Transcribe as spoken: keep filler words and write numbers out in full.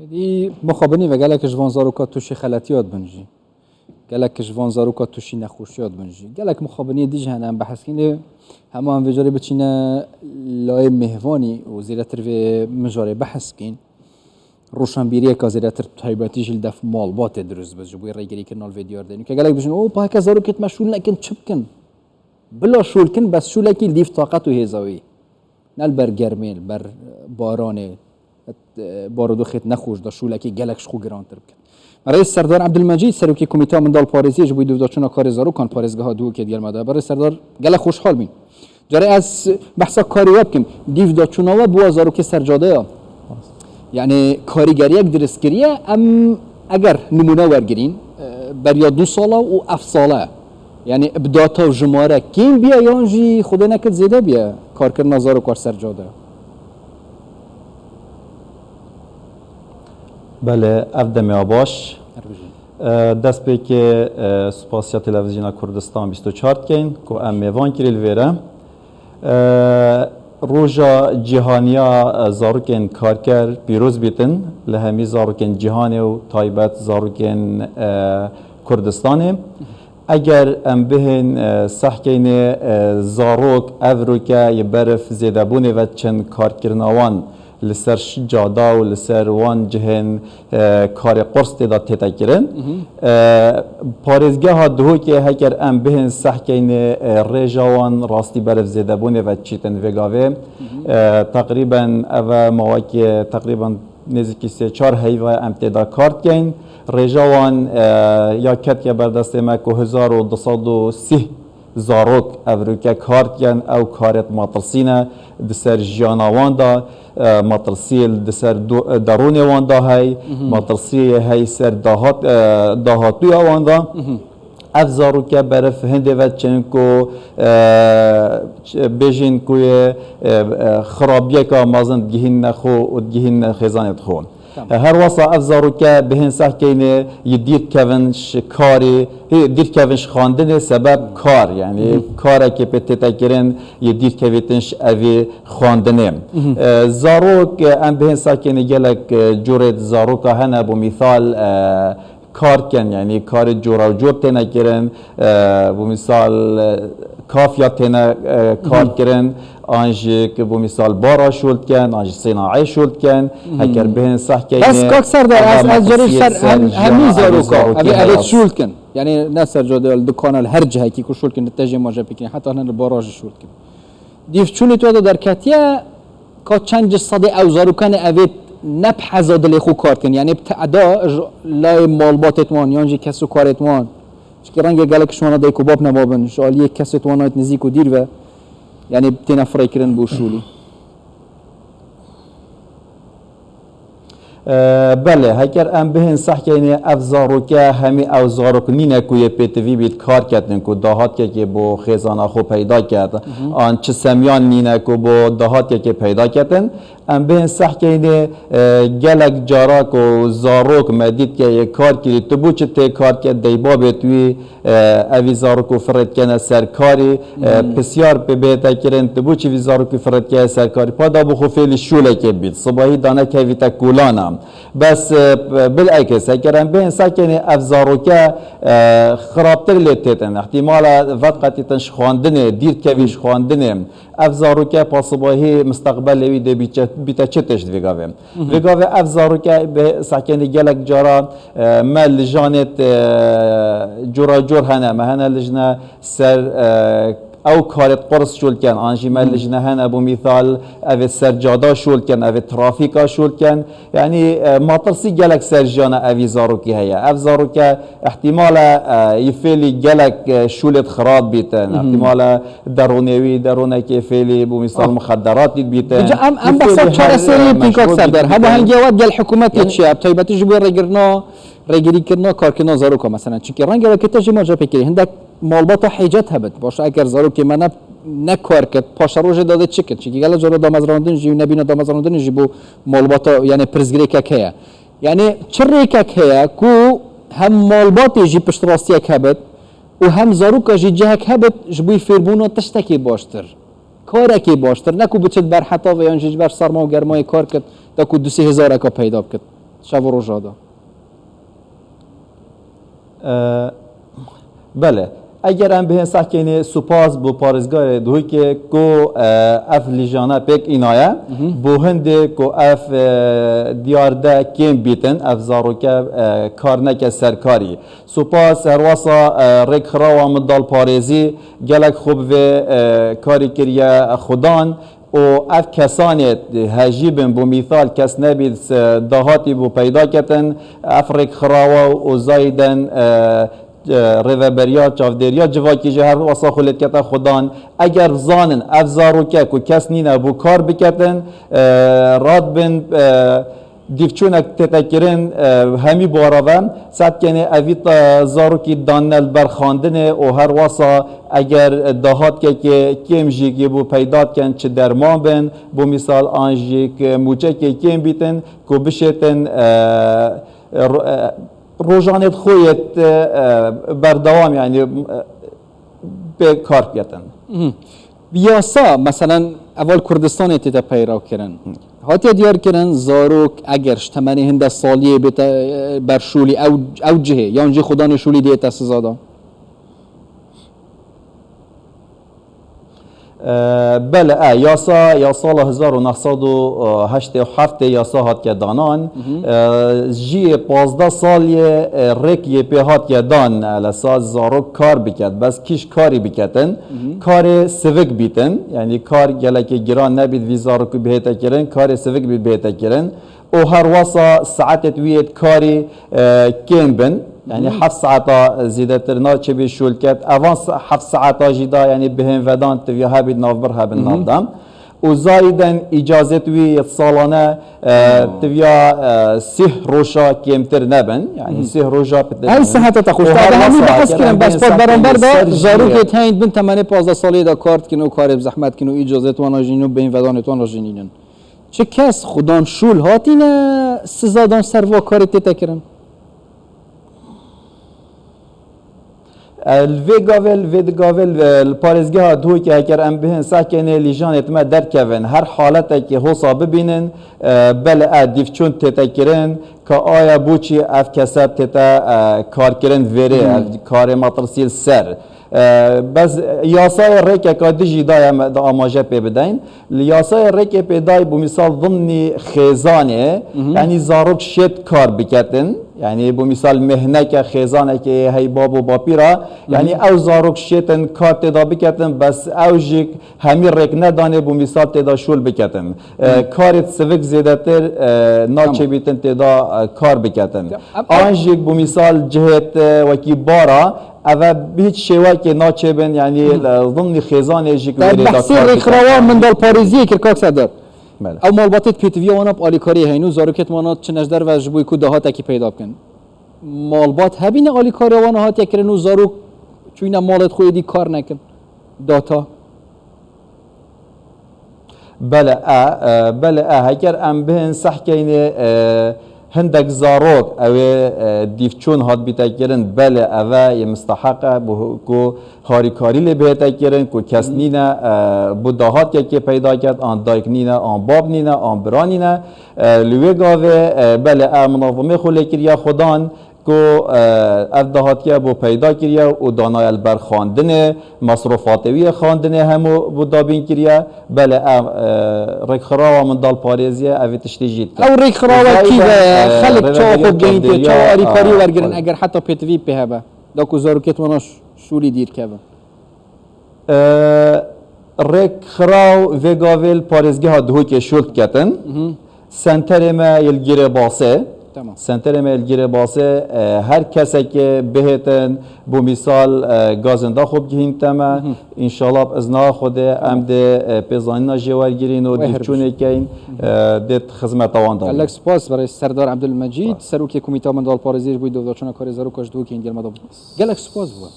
Êdî mixabinî ve gelek ji van zaroka tûşî xeletiyat bin jî. Gelek ji van zaroka tûşî nexweşiyat bin jî. Gelek mixabiniyê dî jî hene em behs kîn. Lê hema em vê carê biçîne layê mêvanî û zêdetir vê mijarê behs kîn. Roşanbîriyeka zêdetir taybetî jî li def malbatê dirust bi ji bo rêgirîkirina li vê diyar de. Nûke gelek dijin, "O, pa heke zarokêt me şûl nekin, çi bikin?" Bila şûl kin, bes şûlekî li dîv taqet û hêza wî. Ne li ber germê, li ber baranê, barodoxêt nexweş de şûlekî gelek ji xwe girantir bikin. Rêz Serdar Ebdulmecîd, serokê Komîteya Mindal Parêziyê ji bo dûvdaçûna karê zarokan parêzgeha Duhokê di gel me de. Rêz Serdar, gelek xweşhal bîn. Carê ez behsa karê we bikim. Dîvdaçûna we bi we zarokê ser cade ya. Yani karîgeriyek dirist kiriye. Em eger nimûne wergirîn, e, beriya du sala û ev sala, yani bi data û jimare kêm biye yan jî Xwedê nekir zêde biye karkirina zarok wer ser cade? Belê, ev demê ya baş. Her bijî. E, destpêkê, e, spasiya Televîzyona Kurdistan bîst û çar dikeyn ku em mêvan kirî li vê re. E, Roja Cîhaniya, e, Zarokên Karker pîroz bîtin li hemî zarokên cîhanê û taybet zarokên, e, Kurdistanê. Eger em bihên, e, sehkeynê, e, zarok evroke yi berif zêdebûnê ve çend karkirina wan li ser ş-, cada û li ser wan cihên, e, karê qurs tê de tête kirin. E, parêzgeha Duhokê heker em bihên sehkeynê, e, rêja wan rastî berif zêdebûnê ve çîtin vê gavê. E, teqrîben ev e mawekê teqrîben nêzîkî sê çar heyva em tê de kar dikeyn. Rêja wan, e, ya ketiye ber destê me ku hezar û du sed û sî zarok evroke kar dikin, ew karêt metirsî ne di ser jiyana wan de, e, metirsiyê di ser do-, derûnê wan de hey, metirsiyê hey ser dahat, e, dahatûya wan de. Ev zaroke berif hindê ve çin ku, e, ç-, bêjin ku yê, e, e, xirabiyeka mezin digihîne xwe û digihîne xêzanê xwe. Tamam. E, her wesa ev zaroke bihên sehkeynê yi dîr kevin ji karê, hê, dîr kevin ji xwendinê sebeb kar, yani karekê pê tête kirin yi dîr kevîtin ji evê xwendinê. E, zarok, e, em bihên sehkeynê gelek, e, curê zaroka hene, bo mîsal, e, kar ken, yani karê cora û cor têne kirin, e, bo mîsal, e, kafya têne, e, kar kirin, an jî ki bo mîsal bara şûl dikin, an jî sênaê şûl dikin, heker bihên sehkeynê. Bes kak Serdar, ez, ez carê ser hem, hemî zaroka, evê, evê şûl dikin. Yani ne ser cadê, li dukana, li her cihekî ku şûl dikin, li tejê ma jî pêkîne, heta hene li bara jî şûl dikin. Dîvçûnê tu de derketiye, ka çend ji sedê ew zarokanê evê ne bi heza dilê xwe kar dikin, yani bi teda ji layê malbatê wan yan jî kes û karê wan. Çikî renge gelek ji wana dayik û bab nema bin, ji aliyê kesê wan nayêt nizîk û dîr ve, yani têne firêkirin bo şûlî. E, belê, heker em bihên sehkeynê ev zaroke, hemî ew zarok nîne ku yê pêtivî bît kar ketin, ku dahatkekê bo xêzana xwe peyda ket, an çi semiyan nîne ku bo dahatkekê peyda ketin. Em bihên sehkeynê, e, gelek cara ku zarok me dît ke yê kar kirî, tu bo çi tê kar ke, deybabê tu wî, e, evî zarok û firêt kene ser karî, e, pisyar pê bête kirin, tu bo çi vî zarok û firêt kene ser karî? Pa da bo xwe fêlî şûlekê bît, sibahî dane kevîte kolana. Bes, e, bilekis, heker em bihên sehkeynê ev zaroke, e, xirabtir lê têtin. Îhtimala vedqetîtin ji xwendinê, dîr kevî ji xwendinê. Ev zaroke pa sibahî misteqbelê wî dê bîçe-, bîte çi tişt vê gavê? Vê gavê ev zaroke bi sehkeynê gelek cara, e, me lijanêt, e, cora cor hene. Me hene lijne ser, e, ew karêt qurs şûl ken. An jî me lijne hene, bo mîsal, evê ser cada şûl ken, evê trafîka şûl ken. Yani, e, metirsî gelek ser jiyana evî zarokî heye. Ev zaroke îhtimal e, e, yî fêlî gelek, e, şûlêt xirab bîtin. Îhtimal e derûnê wî, derûnekê fêlî, bo mîsal, muxedderatî bîtin. Îca em, em behsa çareseriyê bikin, kak Serdar. Hema hengê we gel hikûmetê çi ye? Bi taybetî ji bo rêgirina, rêgirîkirina karkirina zaroka, mesela. Çimkî renge weke te jî ma ca pêkirî. Hindek malbata hêcet hebit. Baş, eger zarokê me ne, ne kar kir, paşerojê de dê çi kir? Çimkî gelek cara damezrandin jî û nebîna damezrandinê jî bo malbata, yani pirsgirêkek heye. Yani çi rêkek heye ku hem malbatê jî piştrastiyek hebit û hem zaroka jî cihek hebit ji bo fêrbûna tiştekê baştir, karekê baştir, ne ku biçit ber heta ve yan jî ji ber serma û germayê kar kit, da ku du sê hezareka peyda bikit. şev û roja de. E, belê. Eger em bihên sehkênê, supas bo parêzgarê Duhokê ku, e, ev lîjane pêk înaye. Bo hindê ku ev, e, diyar de kêm bîtin, ev zaroke, e, kar neke serkarî. Supas herwasa, e, rêkxirawa min dalparêzî gelek xwe bi vê, e, karî kiriye xudan. Û ev kesanê hejî bin, bo mîsal kes nebît, e, dahatî bû peyda ketin, ev rêkxirawa û zayiden, e, e, rêveberiya, çavdêriya civakî jî her wasa xwe lê dikete xudan. Eger bizanin ev zaroke ku kes nîne bo kar biketin, e, radbin, e, dîvçûnek tête kirin, e, hemî bara ve, sehkênê evî, e, zarokî danine li ber xandinê û her wasa eger dahatkekê kêm jî kê bû peyda dikin, çi derman bin, bo mîsal an jî ke mûçekê kêm bîtin, ku bişêtin, e, ro-, e, rojanê xwe yê, e, berdewam, yanî, e, pê kar biketin. Yasa, meselen, heval Kurdistanê tête peyra kirin. Hatiye diyar kirin, zarok eger ji temenê hinde saliyê bête, e, ber şûlî, ew, ew cihê, yan jî xudanê şûlî diyête sizadan. E, belê, e, yasa, ya sala hezar û neh sed û heştê û heftê yasa hatiye danan. E, jiyê pazdeh saliyê, e, rêk yê pê hatiye dan, e, lesa zarok kar biket, bes kîş karî biketin, karê sivik bîtin, yanî kar gelekê giran nebît vî zarokî bihête kirin, karê sivik bî bihête kirin. Û her wasa saetêt wî yêt karî, e, kêm bin. Yanî heft saeta zêdetir naçêbî şûl ket. Evan sa-, heft saeta jî da, yanî bihên vedan tiviya hebî navbir hebin navdam. Û zayiden îcazet wî yêt salane, e, tiviya, e, sîh roja kêmtir nebin. Yanî sîh roja pite. Ev seheta te xweş. Te hemî behs kirin, bes pat beramber da zarokêt heyîn bin temenê pazdeh saliyê de kar dikin û karê bi zehmet kin û îcazet wan re jî nînin û bihên vedanêt wan re jî nînin. Çi kes xudan şûl hatîne sizadan ser va karê tête kirin? E, li vê gavê, li vê di gavê, li, li parêzgeha Duhokê heker em bihên sehkênê lîjanêt me derkevin. Her haletekê hosa bibînin, e, belê e dîvçûn tête kirin, ka aya boçî ev kese tête, e, kar kirin vêrê, ev karê metirsî li ser. E, bes yasayê rêkeka dijî daye me, da amaje pê bideyn. Li yasayê rêkê pê dayî, bo mîsal, dimnî xêzanê, yanî zarok şêt kar biketin, yanî bo mîsal, mêhneke xêzanekê hey bab û bapîra, yanî ew zarok şêtin kar têda biketin, bes ew jî hemî rêk nedanê, bo mîsal, têda şûl biketin. E, karêt sivik zêdetir, e, naçêbîtin têda, e, kar biketin. An jî bo mîsal, cihêt, e, wekî bara, Eve bi hiç şêwekê naçêbin, yanî li zimnî xêzanê jî wêrê de. Behsê rêkxirawa min dalparêziyê kir, kak Serdar. Ew malbatêt pêtiviya wana bi alîkariyê heyne û zarokêt wana çine ji derve ji bo ku dahatekî peyda bikin. Malbat hebîne alîkariya wana hatiye kirin û zarok çûyne malêt xwe êdî kar nekin. Data. Belê e, e, belê e, heker em bihên sehkeynê, e, hindek zarok, ew ê, e, dîvçûn hat bîte kirin, belê eve yê misteheq e, bu, ku harîkarî lê bihête kirin, ku kes nîne, e, bu dahatyekê peyda ket, an dayik nîne, an bab nîne, an bira nîne. E, li wê gavê, e, belê e, minazimê xwe lê kiriye xudan, ku, e, ev dahatiye bo peyda kiriye û danaye li ber xandinê, mesrofatê wî yê xandinê hemû bo dabîn kiriye. Belê, ev, e, rêkxirawa min dalparêziye, ev ê tiştî jî dike. Ew rêkxirawa kî ve ye? Xelk çawa xwe bigihînte, çawa alîkarî wergirin eger heta pêtivî pê hebe? Da ku zarokêt wana ş-, şûlî dîr kevin. E, rêkxiraw vê gavê li parêzgeha Duhokê şûl diketin. Senterê me yê li Girê Basê. Senterê me yê li Girê Basê, e, her kesekê bihêtin, bo mîsal, e, gazên da xwe bigihînte me. Înşallah bi izna Xwedê em dê, e, pêzanîna jê wergirîn û dîvçûnê keyin, e, dê xizmeta wan da. Gelek spas berê Serdar Ebdulmecîd, serokê Komîta Mendalparêziyê ji bo dewdaçûna karê zaroka ji Duhokê hingêr me da bû. Gelek spas bû.